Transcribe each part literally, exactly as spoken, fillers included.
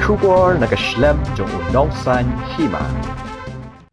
Khubor na ka shlem jong u nongsaiñ hima.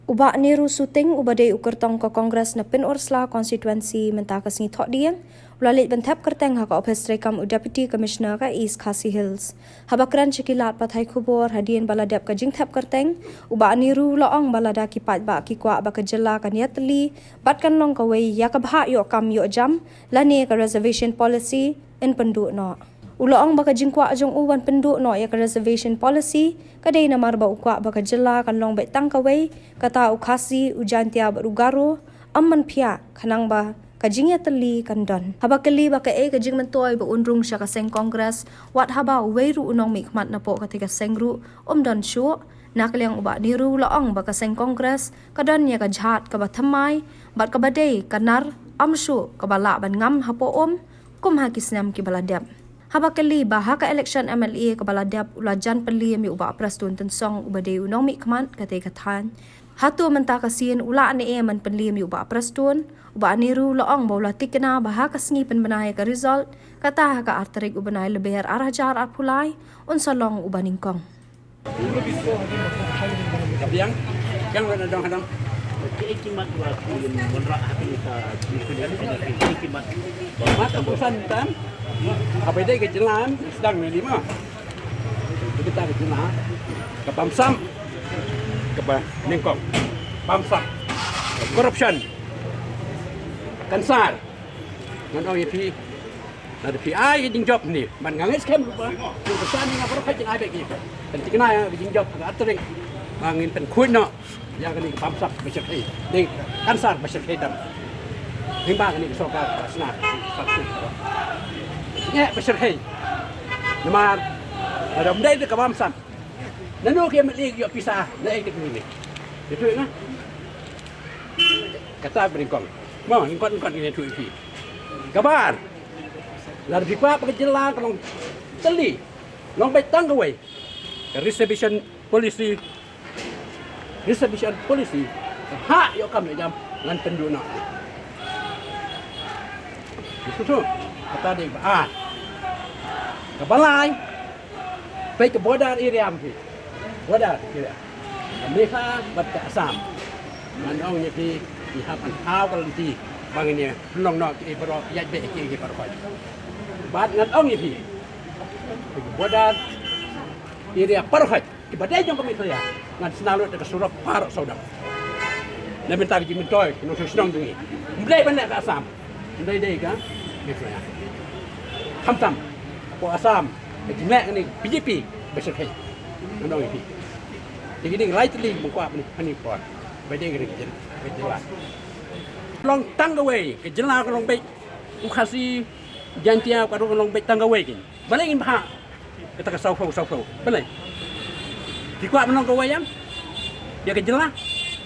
U Bah Neru Suting, uba dei u kyrtong ka Congress na Pynursla Constituency, mynta ka sngi Thohdieng, u la leit ban thep kyrteng ha ka ophis treikam u Deputy Commissioner ka East Khasi Hills. Haba kren sha ki lad pathai khubor hadien ba la dep ka jingthep kyrteng, u Bah Neru u la ong ba lada ki paidbah ki kwah ba ka jylla kan ïatylli bad kan long kawei ïa ka bhah ïoh kam ïoh jam lane ka reservation policy, yn pynduh noh. U la ong ba ka jingkwah jong u ban pynduh noh ïa ka reservation policy ka dei namar ba u kwah ba ka jylla kan long beit tang kawei, kata u Khasi, u Jaintia bad u Garo, ym ban phiah, khnang ba ka jingïatylli kan don. Haba kylli ba kaei ka jingmyntoi ba un rung sha ka seng Congress, wat haba uwei ruh u nongmihkhmat napoh katei ka seng ruh um don shuh, na ka liang u Bah Neru u la ong ba ka seng Congress ka don ïa ka jhat kaba thymmai bad kaba dei ka nar, ym shuh kaba lah ban ngam hapoh um kum ha ki snem kiba la dep. Haba kylli ba ha ka election M L A kaba la dep u la jan pynliem ïa u Bah Prestone Tynsong, uba dei u nongmihkhmat katei ka thaiñ, hato mynta ka sien u lah ne em ban pynliem ïa u Bah Prestone, u Bah Neru u la ong ba u la tikna ba ha ka sngi pynbna ïa ka result, kata ha ka ar tarik u bnai Lber ar hajar arphew lai, un sa long uba nyngkong. Ka biang, biang wan hadang hadang. Ki ai ki mat wa ki wanrah ha kane ka, ki ai ki mat. Mat ka busan tam. Haba dei ka jylla sdang na lima. Kita ka jylla ka bamsap, kaba nyngkong. Bamsap. Corruption. Kansar. Ngan ong ïa phi, lada phi ai ka jingjop hangne, ban nga ngeit skhem ruh ba, ruh ba sani nga baroh ka jingai beit ki. Kan tikna ïa ka jingjop ka ar tarik ba ngin pynkhuid noh ïa kane ka bamsap ba shyrkhei, ne kansar ba shyrkhei tam. Lyngba kane ka sorkar ba snar. Ngi ba shyrkhei. Namar lada ym dei ka bamsap, nano ki M L A ki ïoh pisa na ei ka kmie ne? Ïathuh ïa nga. Kata ba nyngkong. Mo, nyngkong nyngkong ngin ïathuh ïa phi. Kaba ar, lada phi kwah ba ka jylla ka long tylli, long beit tang kawei, ka reservation policy, reservation policy, ka bhah ïoh kam ïoh jam, ngan pynduh noh. Ïathuh, kata dei ba ar. Kaba lai, peit ka border area, phi. Border area. Ka Meghalaya bad ka Assam. Ngan ong ïa phi, ngi hap ban thaw ka lynti ba ngin ïa pynlong noh kiei baroh, ïaid beit kiei kiei baroh. Bad ngan ong ïa phi, border area baroh kiba dei jong ka Meghalaya, ngan sna lut da ka surok baroh sawdong. Na bynta ka jingmyntoi ki nongshong shnong jong ngi. Ym dei ban leh ka Assam. Ym dei dei ka Meghalaya. Khamtam hapoh Assam ka jingleh kane B J P ba shyrkhei. Ngan ong ïa phi. Te ki dei lai tylli ba kwah ban hani por. Ba dei ka ri ka jylla, ka jylla. Long tang kawei, ka jylla ka long beit u Khasi, Jaintia ka ruh ka long beit tang kawei kin. Balei ngin bhah kata ka sawphew sawphew? Balei? Phi kwah ban long kawei ïa ka jylla?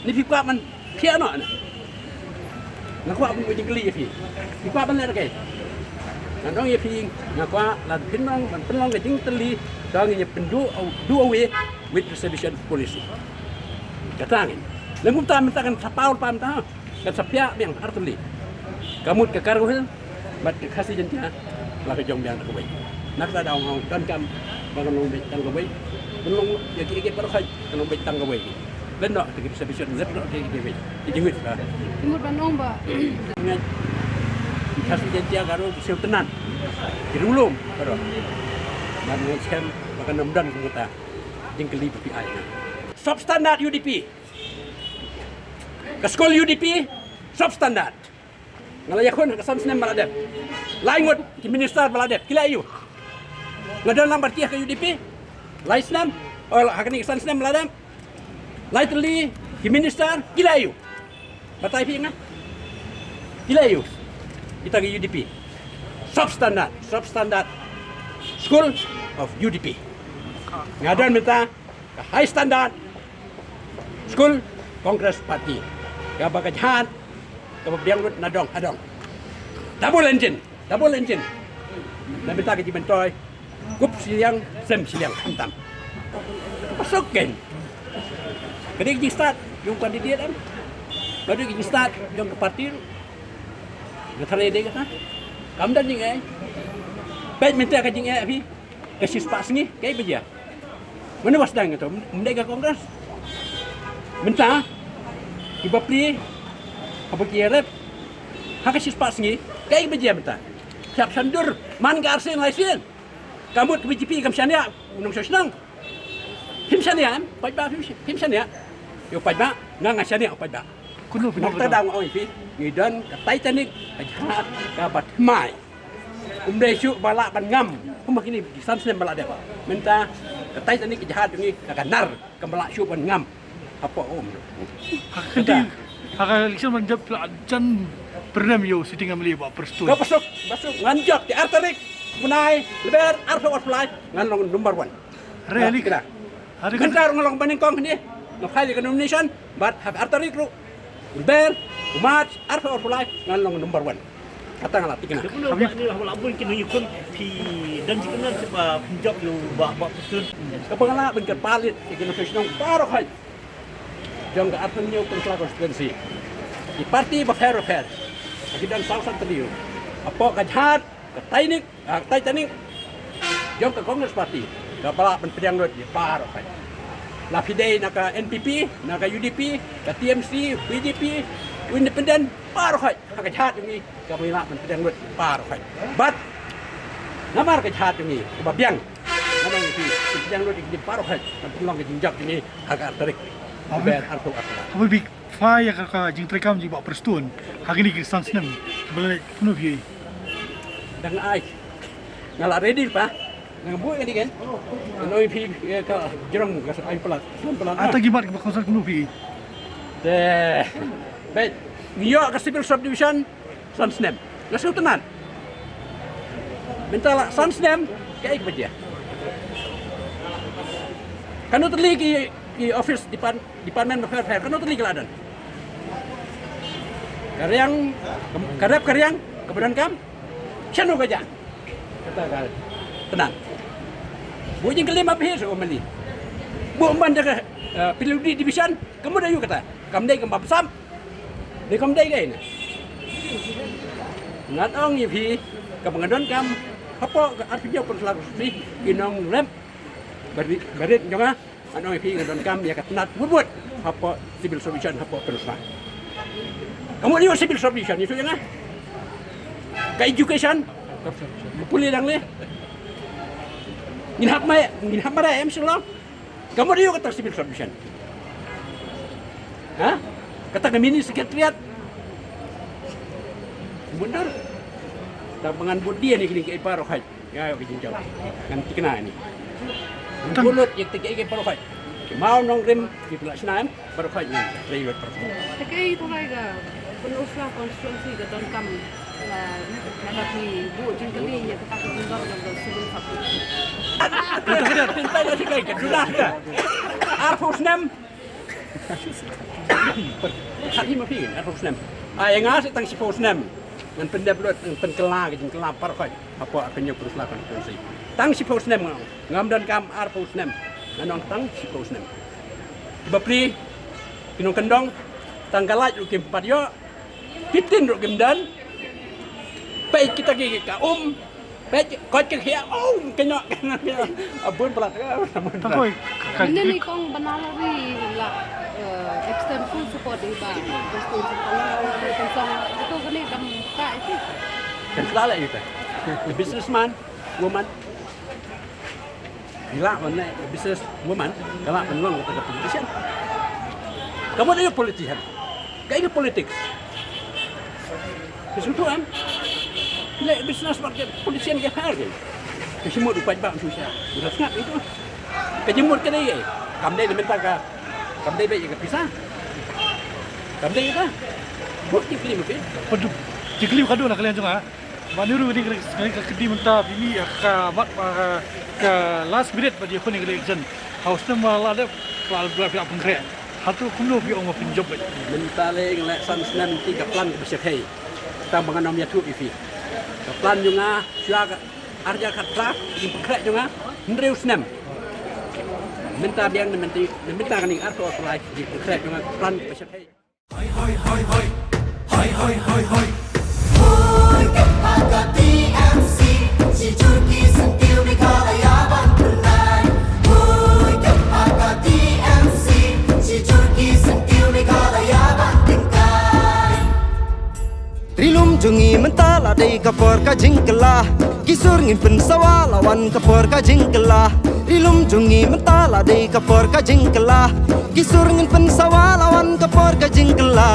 Ne phi kwah ban phiah noh na? Nga kwah ban ong jingkylli ïa phi. Phi kwah ban leh kaei? Ngan ong ïa phi, nga kwah lada phin ong ban pynlong ka jingtylli, to ngin ïa pynduh, do away with reservation policy. Kata ngin. Lem kumta mynta kan sa paw paw mynta. Kan sa phiah biang artylli. Ka mut ka Garo Hills bad ka Khasi Jaintia la ka jong biang da kawei. Na kata da ong ong donkam ba kan long beit tang kawei. Kan long ïa kiei kiei baroh kan long beit tang kawei. Leit noh ki reservation, leit noh ki kiei kiei. Ki jingwit ba. Ki mut ban ong ba. Ngi Khasi Jaintia Garo ki sngewtynnat. Ki rung lum baroh. Ban ngi skhem ba kan ym don kumta. Jingkylli ba phi ai. Substandard U D P. Ka skul U D P, substandard. Nga la ïakhun ha ka san snem ba la dep. Lai ngut ki minister ba la dep, ki leh aïu? Nga don lang bad ki ha ka U D P. Lai snem, oh, ha kane ka san snem ba la dep. Lai tylli ki minister, ki leh aïu? Batai phi nga. Ki leh aïu? Kita ki U D P. Substandard, substandard. School of U D P. Nga don mynta ka high standard school Congress Party. Kaba ka jhat, kaba biang lut na dong ha dong. Double engine, double engine. Na bynta ka jingmyntoi, kup shiliang, sem shiliang, khamtam. Pasok kein. Ka dei ka jingstad jong u candidate em. Ka dei ka jingstad jong ka party. Nga tharai dei kata. Kam don jingeh. Peit mynta ka jingeh phi. Ka shispah sngi, kaei ba jia? Mano ba sdang ïa kato? Ym dei ka Congress. Mynta ki bapli, haba ki ïarap ha ka shispah sngi, kaei ba jia mynta? Shah shan dur man ka arsien laisien. Ka mut ka B J P kam shaniah u nongshong shnong. Phim shaniah em? Paidbah phim, phim shaniah. Ïa u paidbah, nga nga shaniah u paidbah. Kumno phi, nangta da nga ong ïa phi, ngi don ka Titanic ka jahaj kaba thymmai. Ym dei shuh ba lah ban ngam. Kumba kine ki san snem ba la dep. Mynta ka Titanic ka jahaj jong ngi ka nar, kam lah shuh ban ngam. Hapoh um. Ha ka kynti, ha ka election ban jop la jan pyrnem ïa u sitting M L A Bah Prestone. Ka pasuk, pasuk ngan jop, te ar tarik bnai Lber arphew arphew lai ngan long number one. Really? Kena. Hari mynta ruh nga long ba nyngkong hangne. Nga file ka nomination bad ha ka ar tarik ruh Lber u March arphew arphew lai ngan long number one. Kata nga la thikna. Kumno ba ni haba la bun ki nongïakhun phi don jingkynmaw sha ba pynjop ïa u Bah, Bah Prestone? Kaba nga lah ban kyrpad ïa ki nongshong shnong baroh khoit jong ka arphew hynñiew Pynursla constituency. Ki party bapher bapher ki don saw san tylli ruh. Hapoh ka jahaj ka Titanic, ah, Titanic jong ka Congress Party, kaba lah ban pdiang lut ïa baroh khoit. La phi dei na ka N P P, na ka U D P, ka T M C, B J P, u independent, baroh khoit ha ka jahaj jong ngi, kaba ngi lah ban pdiang lut ïa baroh khoit. Bad namar ka jahaj jong ngi kaba biang, namar ngi pdiang lut ïa ki baroh khoit ban pynlong ka jingjop jong ngi ha ka ar tarik. Amen. Ber arphew arphew lai. Amen. Phi ïa ka, ka jingtrei kam jong Bah Prestone ha kine ki san snem ba la leit, kumno phi? Dang ai. Nga la ready pa. Nga buh ïa kane kan. Nga ong ïa phi, ïa ka jrong ka sa ai palat. Palat. Ata ki mat kiba kongsan kumno phi? Te. Bad ngi ïoh ka civil subdivision san snem. Nga sngewtynnat. Mynta la san snem, kaei kaba jia? Katno tylli ki, ki office depart-, department bapher bapher, katno tylli ki la don? Ka riang, ka rep ka riang kaba donkam, shano ka jia? Kata ka tynnat. Buh jingkylli ma phi sha u M L A. Buh man da ka, eh, P W D division, ka mut aïu kata? Kam dei ka bamsap. Dei kam dei kaei na. Ngan ong ïa phi, kaba nga donkam hapoh ka arphew hynñiew Pynursla constituency, ki nongrep barit, barit jong nga, ngan ong ïa phi nga donkam ïa ka tnat mut mut hapoh civil subdivision hapoh Pynursla. Ka mut aïu civil subdivision, ïathuh ïa nga. Ka education, ka pule dang leh. Ngin hap mai, ngin hap mareh em Shillong. Ka mut aïu kata civil subdivision? Ha? Kata ka mini secretariat. Mundur. Tang ba ngan bud dien ïa kine kiei baroh khoit. Ïa, ïa ki jingjop. Ngan thikna ïa kine. Ngan bud lut ïa kine kiei baroh khoit. Ki maw nongrim, ki pynlait shna em. Baroh khoit ngan trei lut baroh khoit. Te kaei tharai ka Pynursla constituency ka donkam, la, la phi buh jingkylli ïa kata ka jingdon jong ka civil subdivision. Arphew snem. Khat hi ma phi, arphew snem. Ai nga sa tang shiphew snem. Ngan pyndep lut, ngan pynkylla ka jingkylla baroh khoit. Hapoh arphew hynñiew Pynursla constituency. Tang shiphew snem nga ong. Ngam donkam arphew snem. Ngan ong tang shiphew snem. Bapli, ki nongkyndong, tang ka light ruh kim pat ïoh, ki tin ruh kim don. Peit kita ki ka um, peit koit ka khia um, ka ñiah, ka ñiah. A bun palat. Tang koi, ka, ka, mynne i kong Banalari la, eh, extend full support ïa i Bah Prestone, sngewthuh ïa ka song, ito kane kam ka iti. Kan sla la ita. The businessman, woman. Ngi lah ban leh business woman, ka lah ban long kata ka politician. Ka mut aïu politician? Kaei ka politics? Ka sngewthuh em? Leh business bad ka politician ka pher kein. Ka shimut u paidbah shisha. Nga sngap ito. Ka jingmut ka dei, kam dei na mynta ka, kam dei beit ïa ka pisa. Kam dei ïa ka. Mut ki klim ki. Padu, ki klim ka dei na ka liang jong nga. Mane ruh kane ka, kane ka kdi mynta phi mih ha ka mat, ha ka last minute ba dei khun election. Ha u snem ba la dep, la, la phi la pynkhreh. Hato kumno phi ong ba phin jop beit? Mynta lei ngi leh san snem, te ka plan kaba shyrkhei. Tang ba ngan ym ïathuh ïa phi. Ka plan jong nga shuwa ka ar hajar khatphra, ka jingpynkhreh jong nga hynriew snem. Mynta biang na mynta, na mynta kane arphew arphew lai, ka jingpynkhreh jong nga ka plan kaba shyrkhei. Hoi, hoi, hoi, hoi. Hoi, hoi, hoi, hoi. Hoi, ka paka T M C. Shi jur ki syntiew Meghalaya ban pynlait. Hoi, ka jong ngi mynta la dei ka por ka jingkylla. Ki sur ngin pynsawa la wan ka por ka jingkylla. Ri lum jong ngi mynta la dei ka por ka jingkylla. Ki sur ngin pynsawa la wan ka por ka jingkylla.